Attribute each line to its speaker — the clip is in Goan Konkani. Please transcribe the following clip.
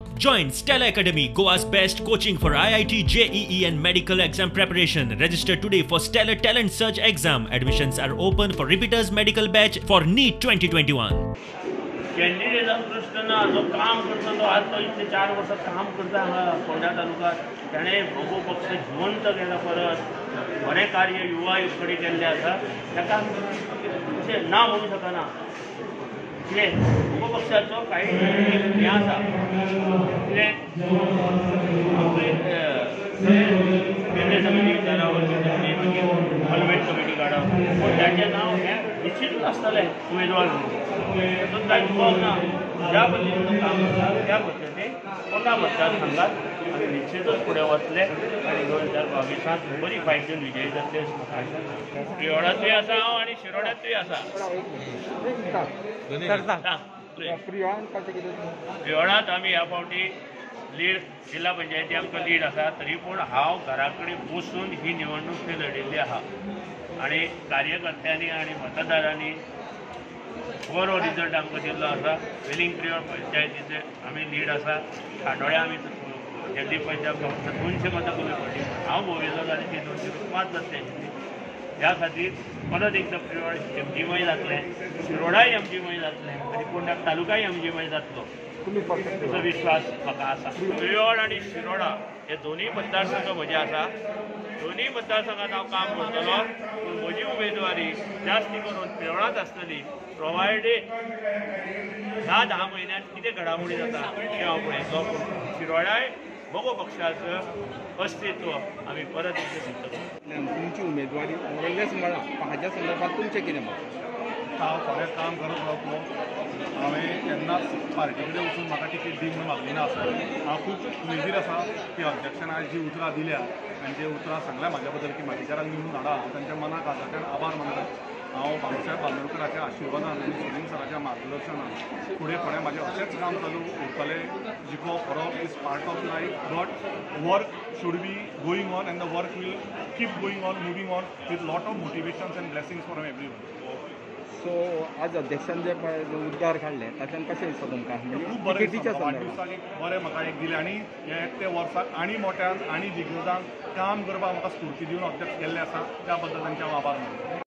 Speaker 1: Join Stella Academy, Goa's best coaching for IIT, JEE and medical exam preparation. Register today for Stellar Talent Search exam. Admissions are open for repeaters medical batch for NEET 2021.
Speaker 2: कॅन्डिडेटाक प्रश्न ना, जो काम करता तो आज तो इतले 4 वर्सां काम करता हांगा फोंड्या तालुक्यात. ताणें मगो पक्ष जिवंत केला, परत बरें कार्य युवा कडेन केल्लें आसा. ताका अशें ना म्हणूं शकना. कितें मगो पक्षाचो कांय हें आसा, कितें केंद्रीय समिती मागीर पार्लमेंट कमिटी काडप, पूण ताचें नांव हें निश्चितूच आसतलें उमेदवार म्हणून. तातूंत कांय दुबाव ना. ज्या पद्दतीन तो काम करता त्या पद्दतीन फोंडा मतदारसंघात आमी निश्चितूच फुडें वतले आनी 2022 बरी फायट दिवन विजयी जातले अशी म्हाका आशा आसा. प्रियोळांतूय आसा हांव आनी शिरोड्यांतूय आसा. प्रियोळांत आमी ह्या फावटी लीड जिल्हा पंचायती आमकां लीड आसा, तरी पूण हांव घरा कडेन बसून ही निवडणूक थंय लढिल्ली आसा आनी कार्यकर्त्यांनी आनी मतदारांनी बरो रिजल्ट आमकां दिल्लो आसा. वेलिंग प्रियोळ पंचायतीचे आमी लीड आसा. खांडोळ्या आमी घेतली पयशे आमकां फक्त 200 मतां कमी पडली. हांव भोंविल्लो जाल्यार ती 205 जातली आशिल्ली. ह्या खातीर परत एकदां प्रियोळ एमजीमय जातलें, शिरोडाय एमजीमय जातलें आनी फोंडा तालुकाय एमजीमय जातलो असो विश्वास म्हाका आसा. प्रियोळ आनी शिरोडा हे दोनूय मतदारसंघ म्हजे आसा. दोनूय मतदारसंघात हांव काम करतलो, पूण म्हजी उमेदवारी जास्ती करून प्रियोळांत आसतली. प्रोवायडेड 10 म्हयन्यांत कितें घडामोडी जाता तें हांव पळयतलो. पूण शिरोडाय मगो पक्षाचो अस्तित्व आमी परत एकदां सिद्ध करतले.
Speaker 3: तुमची उमेदवारी मोरलेस मेळ्ळा, हाज्या संदर्भात तुमचें कितें मत?
Speaker 4: हांव खरें काम करत रावतलो. हांवें केन्नाच पार्टी कडेन वचून म्हाका तिकेट दी म्हणून मागली ना. आसा हांव खूब उमेदीर आसा की अध्यक्षान आयज जी उतरां दिल्या आनी जे उतरां सांगल्या म्हाज्या बद्दल की माटीकारांक निवडून हाडा, हांव तांच्या मनाक आजाच्यान आभार मानता. हांव बाबूसाहेब बांदोडकराच्या आशिर्वादान आनी सुनील सराच्या मार्गदर्शनान फुडें फुडें म्हाजें अशेंच काम चालू उरतलें. जिखप हरप is part of life, but work should be going on and the work will keep going on, moving on with lot of motivations and blessings from everyone.
Speaker 3: So आज अध्यक्षान जे उद्गार काडले तातूंत कशें दिसता तुमकां?
Speaker 4: खूब बरें दिसता. वाडदिवसाक एक बरें म्हाका एक दिलें आनी हे एकटे वर्साक आनी मोट्यान आनी दिग्गजान काम करपाक म्हाका स्फूर्ती दिवन अध्यक्ष केल्ले आसा, त्या बद्दल तांचे हांव आभार मानता.